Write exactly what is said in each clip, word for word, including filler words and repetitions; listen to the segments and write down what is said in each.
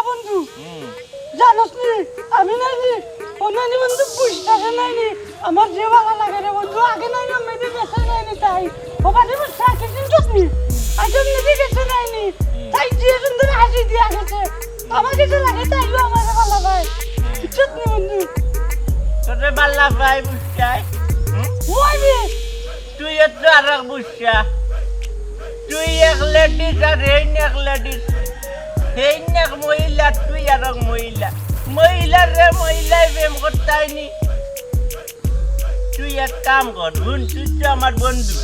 বন্ধু, জানোস নি, আমি নাইনি, ও নাইনি বন্ধু, বুঝতাছে নাইনি, আমার যে ভালা লাগে রে বন্ধু, আগে নাইনি আমি যে বেঁচে নাইনি তাই, ও বাদে বুঝছে আগে চিনছস নি, আগে আমি যে বেঁচে নাইনি, তাই যে সুন্দর হাসি দিয়া গেছে, আমার কাছে লাগে তাইও আমার ভালা পায়, বুঝছস নি বন্ধু? তোরে ভালা পায় বুঝছস? ওই রে, তুই এত আর এক বুঝছা। তুই এক লেডিস আর হেইন এক লেডিস। হেইন এক মহিলা, তুই আর এক মহিলা। মহিলার রে মহিলায় প্রেম করতায়নি। তুই এক কাম কর, হুন, তুই তো আমার বন্ধু।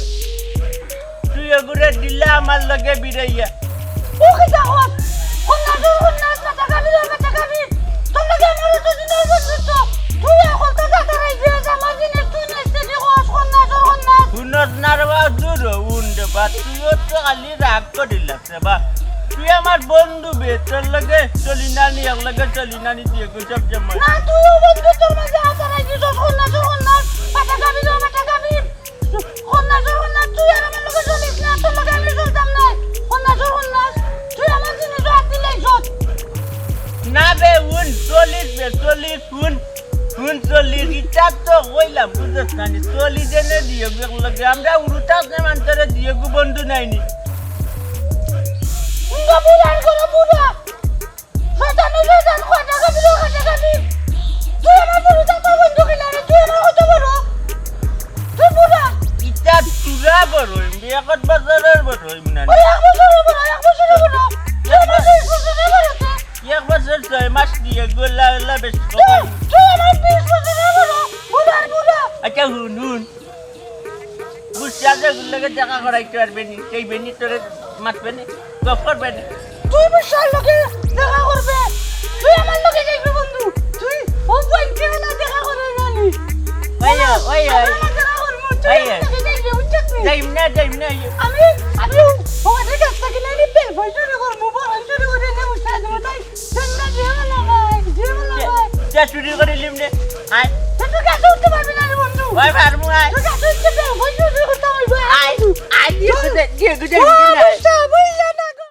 তুই ওগুরে দিলা আমার লগে বিরাইয়া। ও কি চাস? কন্যা চোর, কন্যা চোর, টাকা দিল, টাকা দিল। তোর লগে আমার অত দিনের বন্ধুত্ব। তুই এখন তো টাকা রাখবি, আমার জিনিস তুই নিস, তুই কস, কন্যা চোর, কন্যা। হুনস না রে বা, দূর হ, হুন রে বা, তুইও তো খালি রাগ করিলাস রে বা। তুই আমার বন্ধু বে, তোর লগে চলি না নি, এক লগে চলি না নি, তুই এগু সব সময়। না, তুইও বন্ধু, তোর মাঝে হাত রাখবি, তোর কন্যা চোর, কন্যা, টাকা দিল, টাকা দিল। কন্যা চোর, কন্যা, তুই আর আমার লগে চলিস না, তোর লগে আমি চলতাম না। কন্যা চোর, কন্যা, তুই আমার জিনিস হাত দিলাইছস। না বে, হুন, চলিস বে, চলিস, হুন। হুন, চলিস, ইটা তো কইলাম, বুঝছস না নি? চলি যেনে দিও গু লগে, আমরা উড়ুতাস নে মানতরে দিও গু বন্ধু নাইনি। বুড়া, বুড়া, বুড়া। শয়তান, শয়তান, কয় টাকা দিল, কয় টাকা দিল। তুই আমার বড়, তুই আমার বন্ধু কিনা রে? তুই আমার কত বড়? তুই বুড়া। ইটা তুরা বড় হইম, এক বছরের বড় হইম না। ওই এক বছরের বড়, এক বছরের বড়। তুই আমার বিশ বছরের বড় তো। এক বছর ছয় মাস দিয়ে গোলা গোলা বেশ তুই, তুই আমার বিশ বছরের বড়। বুড়া, বুড়া। আচ্ছা, হুন, হুন। বুঝছস যে ওগুর লগে দেখা করাইতে পারবে নি, সেই বেনি তোরে মাতবে নি, গপ করবে নি। তুই বুঝছস লগে দেখা করবে, তুই আমার লগে যাইবে বন্ধু, তুই ও বইকে না দেখা করে না নি। ওই, ওই, ওই। আমার লগে দেখা করবে, তুই ওই, আমার ওই। লগে যাইবে, বুঝছস নি? যাইম না, যাইম না, ওই। আমি, আমি ওদের কাছ থেকে নিয়ে নিতে, বই চুরি করবো, বই চুরি করে নিয়ে বুঝতে আসবো, তাই জন্য যে ভালা ভাই, যে ভালা ভাই। যা চুরি করে নিম নে, আয়। তুই তো গাছে উঠতে পারবি না রে বন্ধু। ওই পারমু আয়। তুই গাছে উঠতে পারবি, বই চুরি করতে হবে, বই। আয়, আয়, দিয়ে গুজে, দিয়ে গুজে, ও, দিয়ে গুজে। বুঝতে হবে, ইয়া না গো।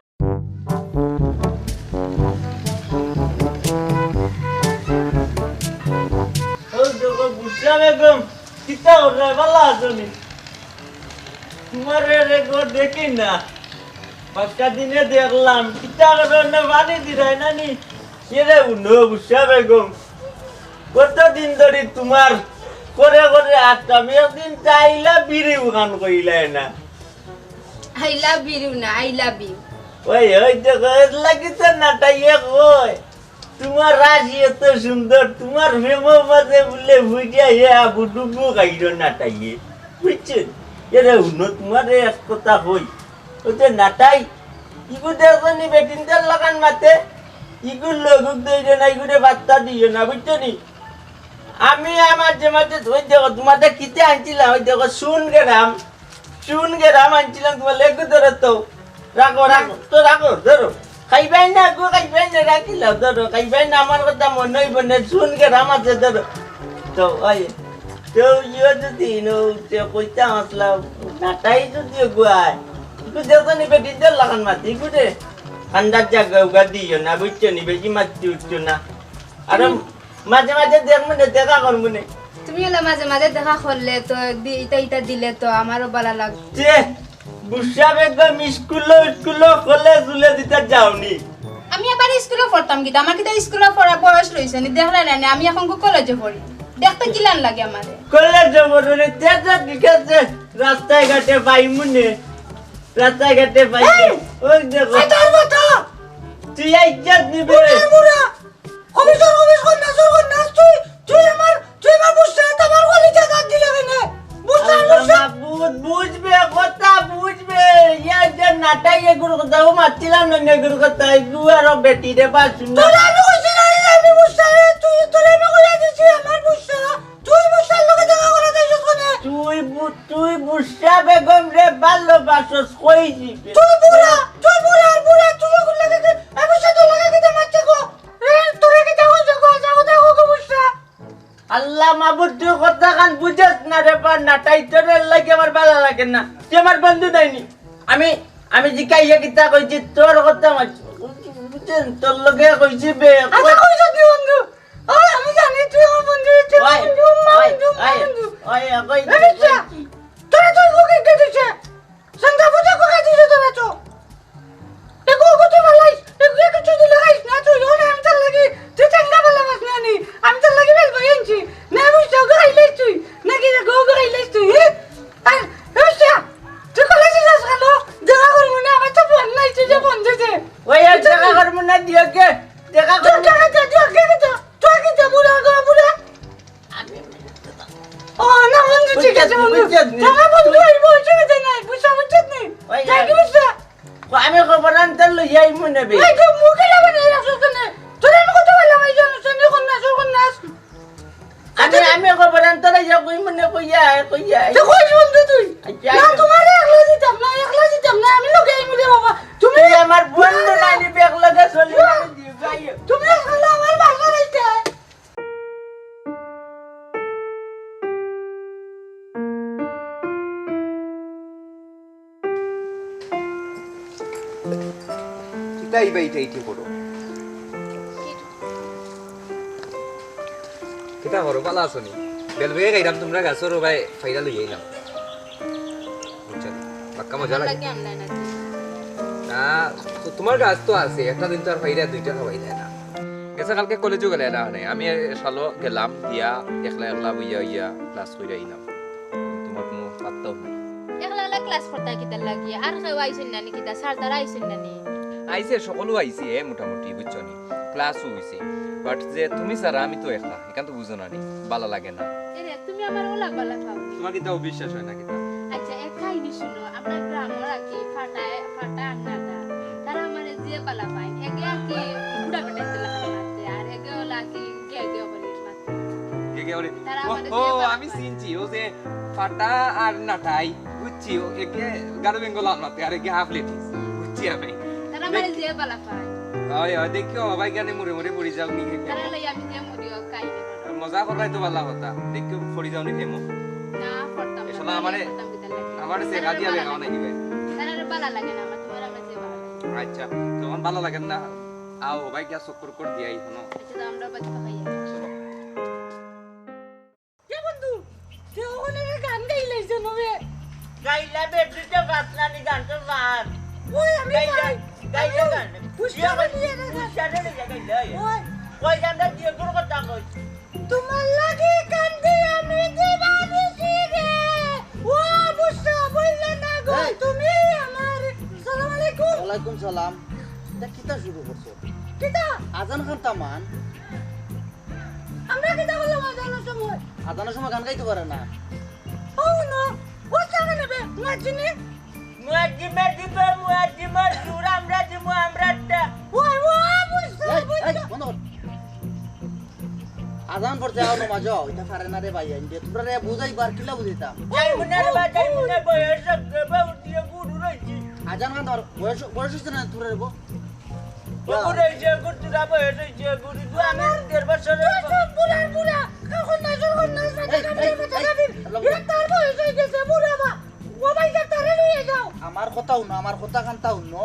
ও দেখো, বুঝলাম একদম। কিতা করলে, ভালা আছো নি? তোমারে রে গো দেখি না। পাঁচটা দিনে দেখলাম, কিতা করলে না পানি দিলাই না নি? এরে উনো, বুঝা বেগম। কতদিন ধরি তোমার করে করে আটকাম, একদিন চাইলা বিড়ি উখান কইলাই না। I love you না, I love you। ওই, ওই দেখো, এর লাগি তো নাটাইয়ে কয়। তোমার রাশি এত সুন্দর, তোমার প্রেমর মাঝে বুলে বুঝিয়া হে আবু ডুবু খাইল নাটাইয়ে। বুঝছেন? এরে হুনো, তোমারে এক কথা কই। ওই যে নাটাই, ইগু দেখো নি বেটিনদের লাখান মাতে, ইগুর লগুক দইরে না, ইগুরে বার্তা দিও না, বুঝছো নি? আমি আমার যে মাঝে, ওই দেখো, তোমাদের কিতে আনছিলাম, ওই দেখো, শুন গেরাম, শুন গেরাম আনছিলাম, তোমার লেগু ধরো তো। রাখো, রাখো, তো রাখো, ধরো। খাইবাই না গো, খাইবাই না, রাখিলাও, ধরো। খাইবাই না, আমার কথা মনে হইব না, শুন গেরাম আছে, ধরো। তো, ওই, তো ইয়ে যদি, নো, যে কইতাম আসলাম, নাটাই যদি গুয়ায়, একটু দেখো নি, বেটিনদের লাখান মাতি, বুঝে? ঠান্ডার জায়গা উগা দিও না, বুঝছো নি? বেশি মাতি উঠছো না। আর মাঝে মাঝে দেখমু নে, দেখা করমু নে। তুমি হলে মাঝে মাঝে দেখা করলে তো, দি-, ইটা ইটা দিলে তো আমারও ভালা লাগতো। যে বুঝা বেগম স্কুলো, স্কুলো, কলেজ উলেজ দিতে যাওনি। আমি আবার স্কুলো পড়তাম কিতা? আমার কিতা স্কুলো পড়া বয়স রইছে নি? দেখলে না নি? আমি এখন কলেজে পড়ি। দেখতে কিলান লাগে আমারে? কলেজে পড়ো রে, তে তো ঠিক আছে, রাস্তায় ঘাটে পাইমু নে, রাস্তায় ঘাটে পাইমু। এই! ওই দেখো। এই তোর মতো! তুই ইজ্জত নিবে। বুড়া, বুড়া! কবি চোর, কবি চোর, কন্যা চোর, কন্যা, তুই, তুই আমার, তুই আমার বুঝছস, আমার কলিজা কাট দিলে কেনে? বুঝছস, আল্লাহ বুঝছস? মাবুদ, বুঝবে, কথা বুঝবে। ইয়া যে নাটাই এগুর কথা, ও মাতিলাম না এগুর কথা, এগু আরো বেটি রে বা শুন না। তোরে আমি কইছি না, এই আমি বুঝছস, এই তুই, তোরে আমি কইয়া দিছি, আমার বুঝছস। তুই বুঝছস লগে দেখা করা যাইছস কেনে? তুই বু-, তুই বুঝছা বেগম রে ভালোবাসস, কই দিবে? তুই বুড়া, তুই বুড়া, আর বুড়া, তুই ওগুর লগে কি, আমি সে তোর লগে কিতা মারছে গো? এ, তোরে কিতা কইছে গো? যা কথা কও গো বুঝছা। আল্লাহ মাবুদ, তুই কথা খান বুঝস না রে বা, নাটাই তোর লাগি আমার ভালা লাগে না। তুই আমার বন্ধু নাইনি। আমি, আমি জিকাইয়া কিতা কইছি, তোর কথা মারছি। তোর লগে কইছি বে। আচ্ছা, কইছ কি বন্ধু? ওই, আমি জানি তুই আমার বন্ধু, তুই আমার ওই, বন্ধু, মা ওই, বন্ধু, মা ওই, বন্ধু। ওই, ওই, এ বিচ্ছা, তোরা তুই বুকে কে দিছে? সন্ধ্যা বুঝে কোকা দিছে তোরা তো। এগো, এগো তুই ভালাইস, এগো, এগো তুই দিলে খাইস না, তুই ওরে আমি তোর লাগি, তুই চাঙ্গা ভালা মাছ না নি, আমি তোর লাগি বেল বই আনছি। না বুঝতে, ওগো খাইলিস তুই, নাকি এগো, ওগো খাইলিস তুই, হ্যাঁ? আর, এ বিচ্ছা, তুই কলেজে যাস কেন? দেখা করবো না, আমার তো ফোন নাই, তুই যে ফোন দিছে। ওই আর দেখা করবো না, দিও কে? দেখা তুই করবো না। দেখা যা, তুই আগে যা, তুই আগে যা, বুড়া, বুড়া, বুড়া। ও, না, বন্ধু, ঠিক আছে, বন্ধু। বুঝছস নি? তোমার বন্ধু হইব, অসুবিধা নাই, বুঝছো, বুঝছস নি? ওই, যাই কি ওই। বুঝছো? ও, আমি খবর আনতে লই যাই মনে বে। এই তো মুখে লাগানো এই রাখছো কেন? তোর আমি কত ভালো ভাই জানো, সঙ্গে কোন নাচ, কোন নাচ? আমি, আমি খবর আনতে লই যাই, কই মনে কইয়া, কইয়া। তো কই বন্ধু তুই? আচ্ছা, না, আচ্ছা। তোমারে একলা দিতাম না, একলা দিতাম না, আমি লগে আইমু রে বাবা। তুমি তুই আমার বন্ধু না, নানি ব্যাগ লগে চলি না। আমি দিবাই। তুমি আসলে আমার বাসা আইতে। কিতা ইবা ইটা ইটি করো? কিতা করো? ভালা আছো নি? বেলবুয়ে গাইলাম তোমরা গাছর ও ভাই ফাইরা লইয়াই না। বুঝছো নি? পাক্কা মজা লাগে। লাগে আমরা নাকি? না, তো তোমার গাছ তো আছে, একটা দিন তো আর ফাইরা দুইটা খাওয়াই দেয় না। গেছে কালকে কলেজও গেলে না, নাই। আমি শালো গেলাম, গিয়া একলা একলা বইয়া ইয়া ক্লাস কইরা আইলাম। তোমার কোনো পাত্তাও নাই। একলা একলা ক্লাস করতা কিতার লাগি? আর কেউ আইছইন না নি কিতা? স্যার তারা আইছইন না নি? আইছে, সকলও আইছে, এ, মোটামুটি, বুঝছো নি? ক্লাসও হইছে। But যে তুমি ছাড়া আমি তো একলা, এখান তো বুঝো না নি, বালা লাগে না। এরে, তুমি আমার ওলা বালা পাও নি? তোমার কিতা অবিশ্বাস হয় না কিতা? আচ্ছা, এক কাহিনী শুনো, আমরা গ্রামর আর কি ফাটায়, ফাটা আর নাটা। তারা আমারে যে বালা পায়, একে আর কি বুড়া বেটাইতে লাগানো মারতে, আর একে ওলা কি গে গে করে মারতে। গে গে করে। তারা ও, আমারে ও, যে বালা আমি পায়। চিনছি, ও যে ফাটা আর নাটাই, বুঝছি, ও একে গারো বেঙ্গল আর মারতে, আর একে হাফ লেডিস, বুঝছি আমি। তারা আমারে দেখ- যে বালা পায়। ওই, ওই, দেখিও, বাবা, এখানে মুড়ে মুড়ে পড়ি যাও নি, একে। তারা লই আমি যে মুড়ি ও খাই না। মজা করবাই তো বালা কথা। দেখিও, পড়ি যাও নি, ফেমো। না, পড়তাম না, এসব আমারে, পড়তাম কিতা লাগে? আমারে তারা সেরা দিয়া বালা বেগাও লাগে। নাকি বে? তারা বালা লাগে না, আমার তোমার আমার যে বালা লাগে। আচ্ছা, যখন বালা লাগে না, আও, ভাই, গিয়া চক্কর কর দিয়াই, হুনো। আচ্ছা, তো আমরা বাচ্চা খাই। চলো। কে বন্ধু? কে ওখানে গান গাইলাইছে নবে? গাইলা বেটি তো গাছ নানি গান তো মার। ওই আমি গাইলা, গাই। গাইলা আমি গান। পুষ্পারে নিয়ে রে গান। পুষ্পারে নিয়ে গাইলা। ওই। কই আমরা দিয়ে গুরু কথা কই। তোমার লাগি কান্দি আমি দিবানিশি রে। ও বুঝছো, বললে না গো, এই। তুমি আমার। সালাম আলাইকুম। ওয়ালাইকুম সালাম। এটা কিতা শুরু করছো? কিতা? আজান খানটা মান। আমরা কিতা করলাম আজানোর সময়? আজানোর সময় গান গাইতে পারে না। ও না, ও জায়গা নেবে, মুয়াজ্জিনে। মুয়াজ্জিমে দিব, মুয়াজ্জিমর সুর আমরা দিব, আমরারটা। ওই, ও, বুঝছো, এই, এই, বুঝছো। বন্ধ কর। আজান পড়ছে, আও নমাজ যাও, এটা পারে না রে ভাই, আইন দে। তোমরা রে বুঝাইবার, কিলা বুঝাইতাম? যাই মনে রে বা, যাই মনে বয়স, বউ দিয়ে গুরু রয়েছি। আজান গান ধর, বয়স, বয়স হইছে না তোরা রে বউ? বগুড়া হইছে, গুড় চুরা বয়স হইছে, গুড়ি দু আমি দেড় বছর। তুই সব বুড়ার বুড়া, কখন না, যখন না, এই, এই, এই, এই, এই, তার বয়স হয়ে গেছে, বুড়া বা। ও ভাই, যা, তারে লইয়া যাও। আমার কথা হুনো, আমার কথা কান্তা হুনো।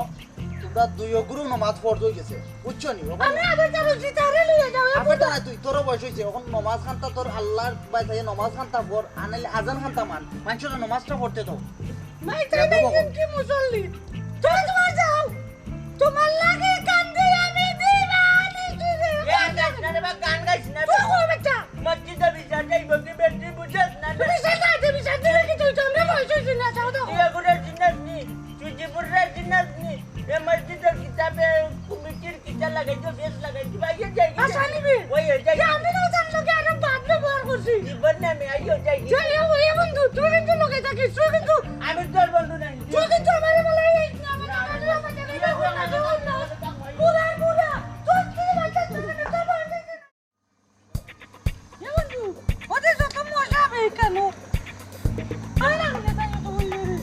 তোমরা দুই অগুরু নমাজ ফরজ হয়ে গেছে, বুঝছো নি? ওখানে আমরা আবার তারে জিতারে লইয়া যাও, এ আবার বুড়া। তারা তুই, তোর বয়স হইছে, এখন নমাজ কান্তা তোর আল্লাহর বাই থাকে, নমাজ কান্তা পড়, আনাইলে আজান কান্তা মান, মানুষের নমাজটা পড়তে দাও। মাই, তাই দেখো দেখেন বাবা। কি মুসল্লি। তুমি তোমার যাও। তোমার লাগি কান্দি আমি দিবানিশি রে। এ, গান গাইস না রে বা, গান গাইস না রে। চুপ কর বেটা। মসজিদে বিচার যাইব কি বেটি বুঝছ না রে? তুমি সেটা, তুমি সেটা কি তুই তোমরা বয়স হইছে না, যাও তো। তুই এগুলো চিনস নি, তুই জীবনটা চিনস নি। এ মসজিদের কিতাবে কমিটির কিতা লাগাইতো, বেশ লাগাইতো, ভাই, এ যাই কি আচ্ছা, যাই? নিবি। ওই, এ যাই। যে আমি না জানলো কি আরো বাদ ব্যবহার করছি। জীবন না, আমি আইও যাই কি? যাই, ও, এ বন্ধু, তুই কিন্তু লোকে থাকিস, তুই কিন্তু আমি তোর বন্ধু নাই। তুই কিন্তু আমারে বলে, এই, আমারে, আমারে, আমারে, আমারে, বুড়া, বুড়া, তুই কি বাচ্চা, তুই কিন্তু তোর বন্ধু। এ বন্ধু, ওদের যত মজা হবে কেন? আর আনলে তাই তো হইল রে।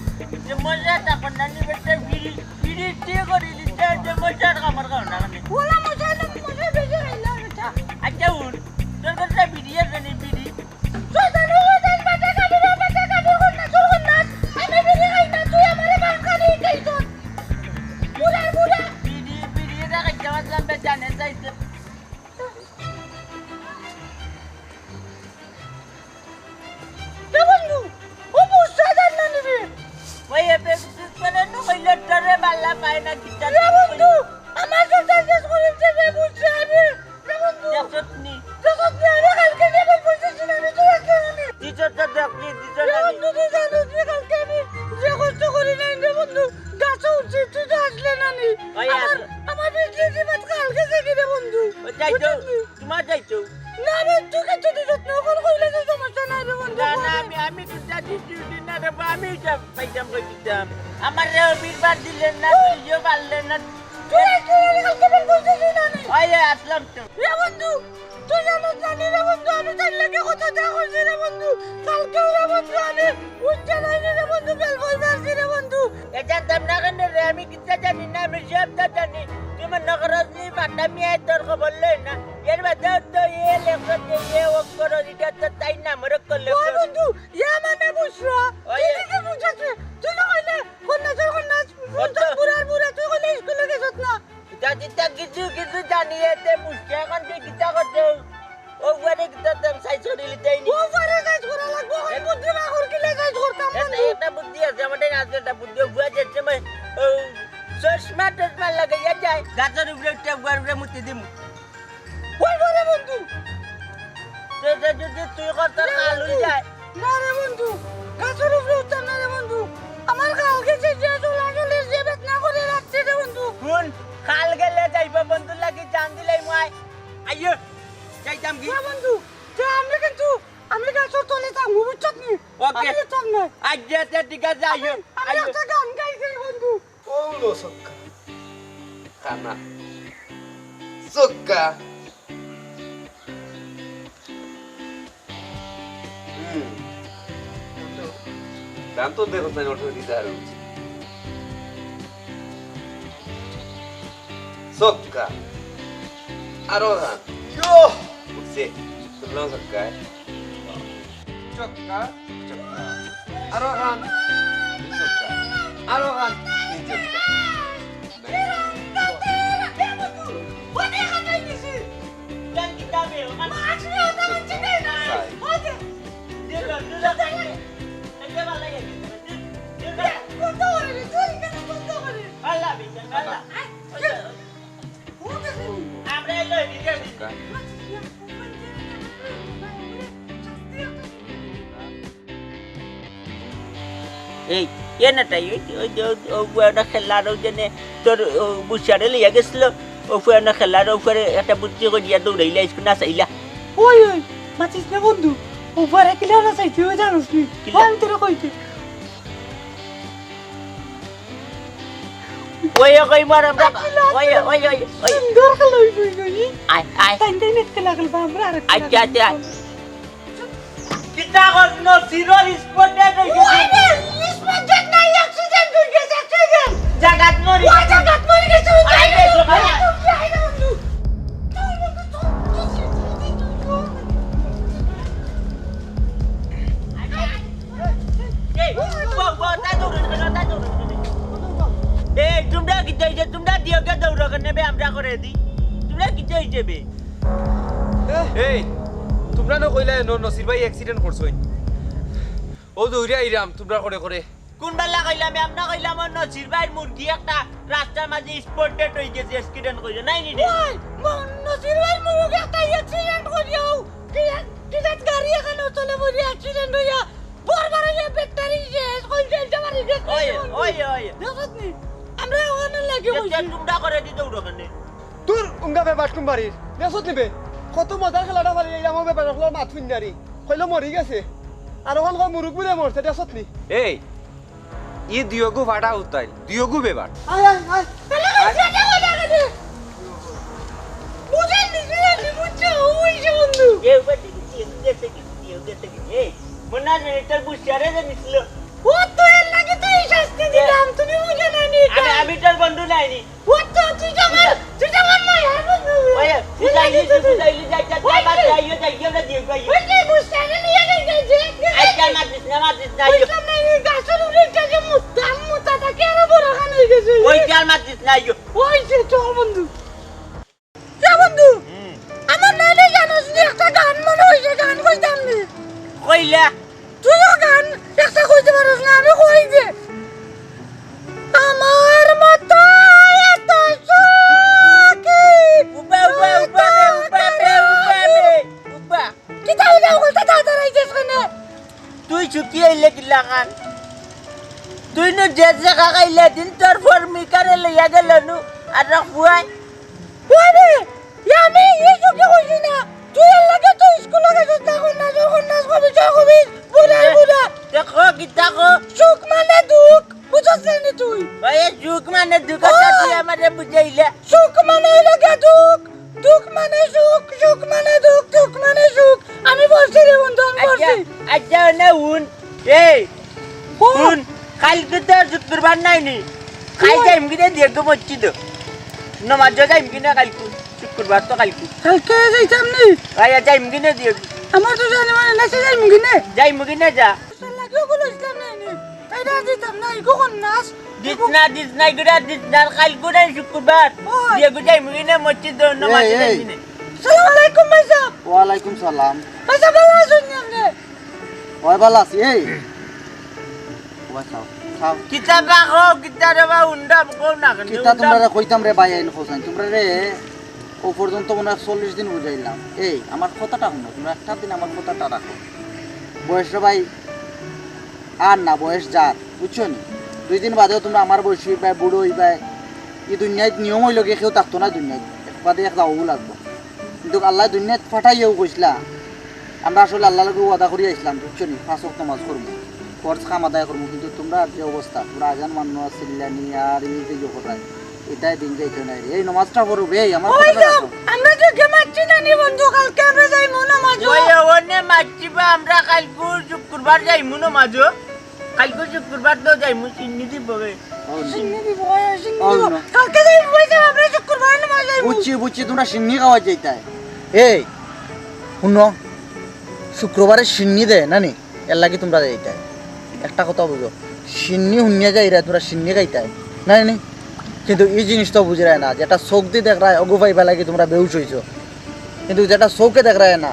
যে মজা তখন নানি বেটা বিড়ি, বিড়ি তে করি দিতে, যে মজার কামড় খাও না কেন? ওলা মজা না, মজা বেশি হইল বেটা। আচ্ছা, উঠ, তোর কাছে বিড়ি আছে নি, বিড়ি? শয়তান, ও শয়তান, বেটা কাঁদে না, বেটা কাঁদে, কর না, চুর কর না। আমি বিড়ি খাই না, তুই আমারে বাপ খালি খাই তোর। বুড়া, বুড়া। বিড়ি, বিড়ি, এটা খাইতে পারলাম। ওই আর আমার, আমার বেটি যে বাদ কালকে থেকে রে বন্ধু। ও যাইতো, বুঝলি? তোমার যাইতো। না রে, তুই কিচ্ছু দিছত না, অখন কইলে তো সমস্যা নাই রে বন্ধু। না, না, আমি, আমি কিচ্ছু দিছি না রে বা, আমি এটা পাইতাম কই দিতাম। আমার রে বীরবার দিলেন না, তুইও পারলেন না। তুই একটু আগে কালকে বের করছিস না নি? ওই আসলাম তো। রে বন্ধু, তুই জানোস জানি রে বন্ধু, আমি তার লগে কত দেখা করছি রে বন্ধু। কালকেও রে বন্ধু, আমি উঠতে নাইনি রে বন্ধু, বেল বই মারছি রে বন্ধু। এ জানতাম না কেনে রে, আমি কিচ্ছু জানি না, আমি সব তো জানি। তুই মনে করস নি বাটা মিয়া তোর খবর লই না। এর বাদেও তো এ লেখো যে এ অক্ষর, এটা তো তাই না, মরে করলে ওই বন্ধু, ইয়া মানে বুঝরা, ওই তুই এ- নিজে বুঝাস রে। তুই না কইলে কন্যা চোর কন্যা, কত? বুড়ার বুড়া, তুই কইলে স্কুলে গেছত না। ইতা, ইতা কিছু, কিছু জানি এতে বুঝছে, এখন তুই কিতা করছো? ও বুয়ারে কিতা তেম সাইজ করি লিতেই নি। ও বুয়ারে সাইজ করা লাগবো, এখন বুদ্ধি বার কর, কিলা সাইজ করতাম এটা, বন্ধু? এটা বুদ্ধি আছে, আমার তাই আজকে একটা বুদ্ধি। ও বুয়া যে সময়, ও, চশমা টশমা লাগাইয়া যায়, গাছের উপরে উঠে বুয়ার উপরে মুতি দিমু। ওই বলে বন্ধু। তো, তো যদি তুই কর, তোর না কাল হয়ে বন্ধু। যায়। না রে বন্ধু, গাছের উপরে উঠতাম না রে বন্ধু। আমার কাল গেছে যে চলাচলের যে বেদনা করে রাখছে রে বন্ধু। হুন, কাল গেলে যাইব বন্ধু লাগি জান দিলাই মাই। আইয়ো, যাইতাম কি? না বন্ধু, যে আমরা কিন্তু, আমি গাছের তলে থাকবো, বুঝছত নি? ওকে। আমি উঠতাম না। আজ যেতে ঠিক আছে, আইয়ো, আমি, আমি আইয়ো। একটা গান গাইছি রে বন্ধু। ও লো সক্কা। কানা। সক্কা। হুম। দাম তো দেখো তাই ওঠো দিতে আর উঠছে। সক্কা। আরো রান। ইয়ো! উঠছে। তুললাম সক্কা। চক্কা, চক্কা। আরো খান। চক্কা। আরো খান। এই চক্কা। এই, এ না তাই, ওই, ওই যে, ও, ও, ও, না খেলার, ওই জন্যে তোর, ও, বুঝারে লইয়া গেছিল, ও, ফুয়া না খেলার, ও, ফুয়ারে একটা বুদ্ধি করিয়া দৌড়াইলা, স্কুল না চাইলা। ওই, ওই, মাতিস না বন্ধু, ও, ফুয়ারে কিলা না চাইতে, ওই জানোস নি? কিলা? ওই আমি তোরে কইতে। ওই, ওই, কই মার আমরা, ওই, ওই, ওই, ওই। সুন্দর খেলা হইব, হইব, ই। আয়, আয়। তাই, তাই, নেট খেলা খেলবা, আমরা আরেক খেলা আচ্ছা, আচ্ছা। খেলবো। কিতা কস নসিরর স্পট ডেড হই গেছে? ওরে, স্পট ডেড নাই, অ্যাক্সিডেন্ট হই গেছে, অ্যাক্সিডেন্ট। জাগাত মরি ওই গেছে। জাগাত মরি গেছে, ওই আরে, জায়গায় সকালে। ওই জায়গায় বন্ধু। এই, ও, ও, ও, তাই দৌড়ে, তাই দৌড়ে, তাই দৌড়ে। এই, তোমরা কিতা হইছে? তোমরা দিও কে দৌড়ো কেনে বে, আমরা করে দি। তোমরা কিতা হইছে বে? এই, তোমরা না কইলা ন-, নসির ভাই অ্যাক্সিডেন্ট করছইন। ও দৌড়ে আইরাম তোমরা করে করে। কোন বেলা কইলাম? আমরা কইলাম ও নসির ভাইর মুরগি একটা রাস্তার মাঝে স্পট ডেড হই গেছে, অ্যাক্সিডেন্ট কইছে, নাই নি রে? ওই, ম-, নসির ভাইর মুরগি একটা অ্যাক্সিডেন্ট করিয়াও, কি এক-, কি জাত গাড়ি এখানে চলে বলি অ্যাক্সিডেন্ট হইয়া, বরবার হইয়া ব্যাটারি শেষ, কই যাইতে পারি রে? ওই, ওই, ওই। দেখছত নি? আমরা ওখানে লাগে যে, যে বইছি। তোমরা করে দিতে উঠো কেনে? দূর, উঙ্গা বে বাটকুম বাড়ির। দেখছত নি বে? কত মজার খেলাটা ফালি, এই আমার ব্যাপারে হলো মাত হুইন্দারি। কইলো মরি গেছে। আর ওখান কয় মুরুব্বুরে মরছে, দেখছত নি? এই, ই দিয়গু ফাটা উতাইল, দিয়গু বেবার। আয়, আয়, আয়। বুঝেন নি, বুঝেন নি, বুঝছো? ওই যে বন্ধু। এ, ওই যে বন্ধু, গেছে কি, গেছে কি? এই, মনে হয় না, এটার বুঝছে, আরে, জানিস লো? ও তো এর লাগে তো এই শাস্তি দিলাম, তুমি বুঝো না নি, আমি, তাই? আমি তোর বন্ধু নাইনি। ও তো তুই তো আমার, তুই তো আমার মায়ের বন্ধু। ওই, বুঝাইলি, তুই বুঝাইলি, যা, যা, যা, ওই মার, যে, যা, ইয়ে, যা, ইয়ে, যা, দিয়ে, যা, ইয়ে। ওই যে গুস্তানে নিয়ে গেছে, যে, যে, আজকাল মাতিস না, মাতিস না, ইয়ে। বুঝলাম না, এই গাছের উপরে একটা যে মুতা, মুতা থাকে আরো বড় খান হয়ে গেছে। ওই যে আর মাতিস না, ইয়ে। ওই যে চল বন্ধু। যা বন্ধু, হুম। আমার নাইলে জানোস নি, একটা গান মনে হইছে, গান কইতাম নি। কইলা? তুইও গান একটা কইতে পারস না, আমি কই যে। আমার মতো এত সুখী উবা, উবা, উবা রে, উবা রে, উবা রে, উবা। কিতা হইলে ওগুলটা দাদা রাইছিস কেনে? তুই ছুটি আইলে কিলা খান? তুই নু যে জাগা খাইলে দিন তোর ফর্মিকারে লইয়া গেল নু। আর রক বুয়াই। ওরে, ইয়া আমি এই চোখে কইছি না। তুই এর লাগে তো স্কুলে গেছস না, কন্যা, কন্যা, কবি, কবি, বুড়া, এ, বুড়া। দেখো, কিতা কো? সুখ মানে দুঃখ, বুঝছস নি তুই? ওই সুখ মানে দুঃখ, ওই। তুই আমারে বুঝাইলে। সুখ মানে হইলো গিয়া দুঃখ, দুঃখ মানে সুখ, সুখ মানে দুঃখ, দুঃখ মানে সুখ। আমি বলছি রে বন্ধু, আমি আচ্ছা, বলছি। আচ্ছা, না হুন। এই, ও। হুন, কাইলকু তো শুক্রবার নায় নি। কাইল ও। যাইমু কিনে দিয়া গো মসজিদো। নমাজো যাইমু কিনে কাইলকু। শুক্রবার তো কাইলকু। কাইলকে যাইতাম নি। ভাই, যাইমু কিনে দিয়া গো। আমার তো জানা মানে নাই, যাইমু কিনে। যাইমু কিনে যা। শালা কেউ কোনো ইসলাম নাই নি। তাই না দিতাম না, ইগো কোন নাচ? দিস না, দিস না, ইগুরা দিস না, কাইলকু নায় শুক্রবার। ওই। দিয়া গো যাইমু কিনে মসজিদো নমাজো এই, এই। যাইমু কিনে। সালাম আলাইকুম ভাই সাহেব। ওয়ালাইকুম সালাম। ভাই সাহেব, ভালা আছইন নি আপনে? ওই ভালা আছি, এই। ওবা চাও, চাও। কিতা বা কও, কিতা রে বা উন্ডা কও না কেনে? কিতা উন্ডা। তুমরারে কইতাম রে ভাই, আইন খোঁজাইন। তুমরারে ও পর্যন্ত মনে হয় চল্লিশ দিন বুঝাইলাম। এই, আমার কথাটা হুনো, তুমরা একটা দিন আমার কথাটা রাখো। বয়স রে ভাই, আর না, বয়স যার, বুঝছো নি? দুই দিন বাদেও তুমরা আমার বয়সী অইবায়, বুড়ো অইবায়। ই দুনিয়াত নিয়ম অইলো গিয়া কেউ থাকতো না দুনিয়াত, এক বাদে এক যাওয়াউ লাগবো। কিন্তু আল্লায় দুনিয়াত ফাটাইয়াউ কইছলা, আমরা আসলে আল্লার লগে ওয়াদা করি আইছলাম, বুঝছো নি? পাঁচ ওয়াক্ত নামাজ করমু, ফরজ কাম আদায় করমু, কিন্তু তুমরার যে অবস্থা, তুমরা আজান মানো না, চিল্লানি আর এই যে ইয়ে করায়, ইতায় দিন যাইতো নায় রে। এই নামাজটা পড়ো বে, আমার ওই কথাটা তো, রাখো। আমরা তো কে মারছি না নি বন্ধু, কাইলকে আমরা যাইমু নামাজো। ওই, ওনে মারছি বা, আমরা কাইলকু শুক্রবার যাইমু নামাজো। কাইলকু শুক্রবার তো যাইমু, শিন্নি দিব বে। ও না। শিন্নি দিব, ওই শিন্নি ও দিব। না। কাইলকে যাইমু, ওই যে আমরা শুক্রবার নামাজ যাইমু। বুঝছি, বুঝছি, তুমরা শিন্নি খাওয়াত যাইতায়। এই, হুনো, শুক্রবারে শিন্নি দেয় না নি? এর লাগি তুমরা যাইতায়। একটা কথা বুঝো, শিন্নি হুনিয়া যাইরায়, তুমরা শিন্নি খাইতায়, নায় নি? কিন্তু ই জিনিস তো বুঝরায় না, যেটা চউখ দি দেখরায়, অগু পাইবার লাগি তুমরা বেহুশ অইছো। কিন্তু যেটা চউখে দেখরায় না,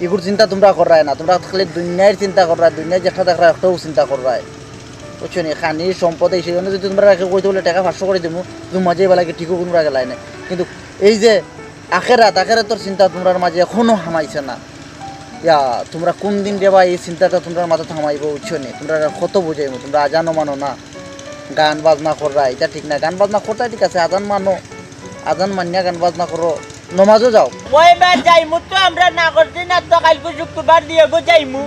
ইগুর চিন্তা তুমরা কররায় না, তুমরা খালি দুনিয়ার চিন্তা কররায়, দুনিয়ার যেটা দেখরায়, একটাউ চিন্তা কররায়। বুঝছো নি? খানি সম্পদ এই সেই জন্য যদি তুমরারে কইতো বুলে টেকা পাঁচশো করি দিমু, জুম্মা যাইবার লাগি ঠিকউ কুনু গেলায় নায়। কিন্তু এই যে আখেরাত, আখেরাতর চিন্তা তুমরার মাঝে এখনো হামাইছে না। ইয়া, তুমরা কুন দিন রে বা ই চিন্তাটা তুমরার মাথাত হামাইবো, বুঝছো নি? তুমরারে কত বুঝাইমু, তুমরা আজানও মানো না, গান বাজনা কররায়, ইটা ঠিক না। গান বাজনা কররায় ঠিক আছে, আজান মানো, আজান মানিয়া গান বাজনা করো, নমাজো যাও। ওই বা যাইমু তো আমরা না করছি না তো, কাইলকু শুক্রবার দিয়া গো যাইমু।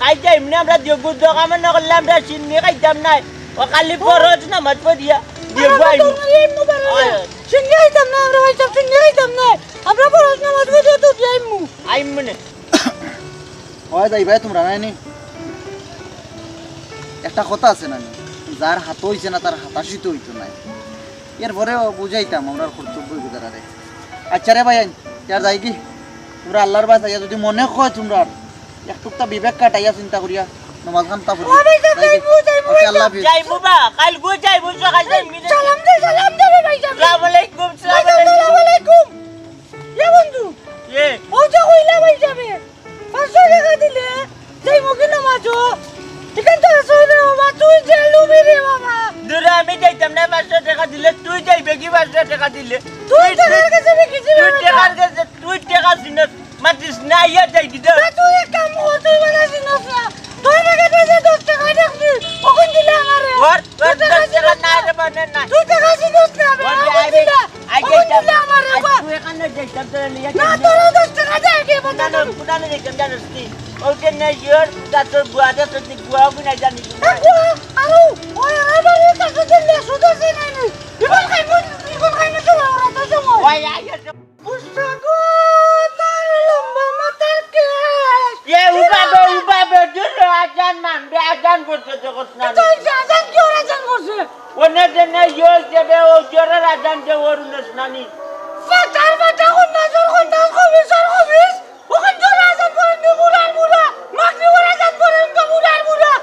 কাইল যাইমু নে আমরা দিয়া গো, দোকান না করলে আমরা শিন্নি খাইতাম নায়। ও খালি ফরজ নামাজ পড়িয়া দিয়া গো আইমু। ওই। শিন্নি খাইতাম না আমরা, ভাই সাহেব, শিন্নি খাইতাম না। আমরা ফরজ নামাজ পড়িয়া তো যাইমু। আইমু নে। ওই যাইবায় তুমরা নায় নি? একটা কথা আছে না নি? যার হাতো অইছে না, তার হাতাশি তো অইতো নায়। এরপরেও বুঝাইতাম আমরার কর্তব্য গুজারারে। আচ্ছা রে ভাই, আইন, ইয়ার যাইগি? তুমরা আল্লার বায় চাইয়া যদি মনে কয় তুমরার এক টুকটা বিবেক খাটাইয়া চিন্তা করিয়া নমাজ খান তা পড়ি। ও ভাই সাহেব, যাইগি? যাইমু, যাইমু, ওকে, ভাই আল্লাহ সাহেব। হাফিজ। যাইমু বা, কাইলকু যাইমু সকাল যাইমু। সালাম দে, সালাম দে রে ভাই সাহেব। সালাম আলাইকুম, সালাম আলাইকুম। সালাম আলাইকুম। এ বন্ধু, এ। ও যে কইলা ভাই যাবে, পাঁচশো টেকা দিলে যাইমু কি নমাজো? এখান তো আসো রে বাবা, তুই যে লুবি রে বাবা। দূরে আমি যাইতাম না, পাঁচশো টেকা দিলে তুই যাইবে কি পাঁচশো টেকা দিলে? তুই তুই, টেকার তুই, কাছে বিকিছি তুই বাবা। টেকার কাছে, তুই টেকা চিনস, মাতিস না, ইয়া যাই দিতে। না, তুই এক কাম কর, তুই বালা চিনস না। তোর কাছে যে দশ টেকা রাখবি, ওখান দিলে আমারে। ওর, ওর তুই টেকা দশ টেকা চিনস না না। রে, মানে না। তুই টেকা চিনস না, আমি ওর যে ওখান আইবে, দিলে। আই ওখান যাইতাম। দিলে আমারে, আই বাবা। তুই এখানে যাইতাম, তোরে লইয়া না, যাইতাম। তোর দশ টেকা দে আগে, বাবা। কুনানো, কুনানো যাইতাম জানোস নি? ওই যে নেই, ওর গাছর গুয়া, গাছর দি গুয়া, ওগুন নাই জানি। এ গুয়া, আরো, ওই আমার এই কাছে দিলে সুদা সে নাই নি। ইবন খাইবো, ইবন খাইবো তো ওরা তো সময়। ওই আই গেছে। বুঝছো গো, তার লম্বা মাথার কেশ। এ উবাবে, উবাবে, জোরে আজান মানবে, আজান করছে জগৎ না। তো এই যে আজান কি ওর আজান করছে? ওনে যে নেই, ওই যে বে, ও জোরের আজান যে ওর উনস নানি। ফাটার ফাটা কন্যা, জোর কন্যা, কবিস, জোর কবিস। ওখান জোরে আজান পড়েন নি, বুড়ার বুড়া। মাগরিবর আজান পড়েন নি, বুড়ার বুড়া।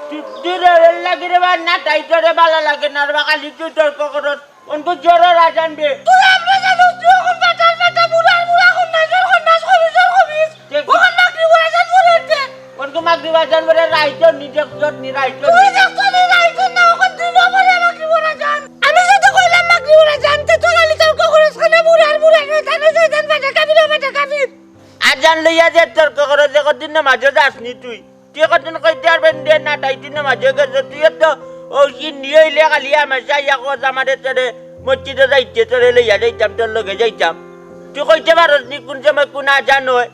তুই দূরে ওর লাগি রে বা, না তাই তোরে ভালা লাগে না রে বা, খালি তুই তর্ক করস। অনকু জোরর আজান বে। তুই আমরা জানো, তুই অখন বেটার বেটা, বুড়ার বুড়া, কন্যার কন্যা, কবিসর কবিস। ঠিক। অখন মাগরিবর আজান পড়ে উঠে। অনকু মাগরিবর আজান পড়ে রাইতো নি, দেখ জট নি, রাইতো তুই নি। দেখ তো নি, রাইতো না, অখন দিনও পড়ে মাগরিবর আজান। আমি যদি কইলাম মাগরিবর আজান, তে তুই খালি তর্ক করিস কেনে, বুড়ার বুড়া, শয়তানের শয়তান, বেটা কাফির, বেটা কাফির। আজান লইয়া যে তর্ক করো, যে কদিন নামাজও যাস নি তুই। তুই কতদিন কইতে পারবেন দে না, তাই তুই নামাজে গেছে, তুই তো ও কি নিয়ে অইলে খালি হামেশা ইয়া কস আমারে তোরে মসজিদো যাইতে তোরে লইয়া যাইতাম, তোর লগে যাইতাম। তুই কইতে পারস নি কুন সময় কুন আজান অয়?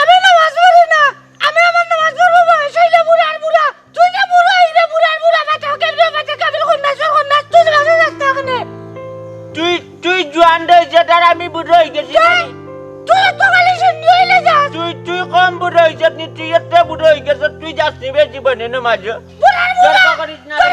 আমি নামাজ পড়ি না। আমি আমার নামাজ পড়বো বয়স অইলে বুড়ার বুড়া। তুই যে বুড়া অইলে বুড়ার বুড়া, বাচ্চা কাবির, বাচ্চা কাবির, কন্যা সর কন্যা, তুই নামাজে যাস না কেনে? তুই, তুই জোয়ান রইছস আর আমি বুড়া অই গেছি। তুই, তুই তো খালি সুন্নি অইলে যাস। তুই, তুই কম বুড়া অইছস নি, তুই এত বুড়া অই গেছস, তুই যাস নি বে জীবনে নামাজে। বুড়ার বুড়া। তর্ক করিস না রে।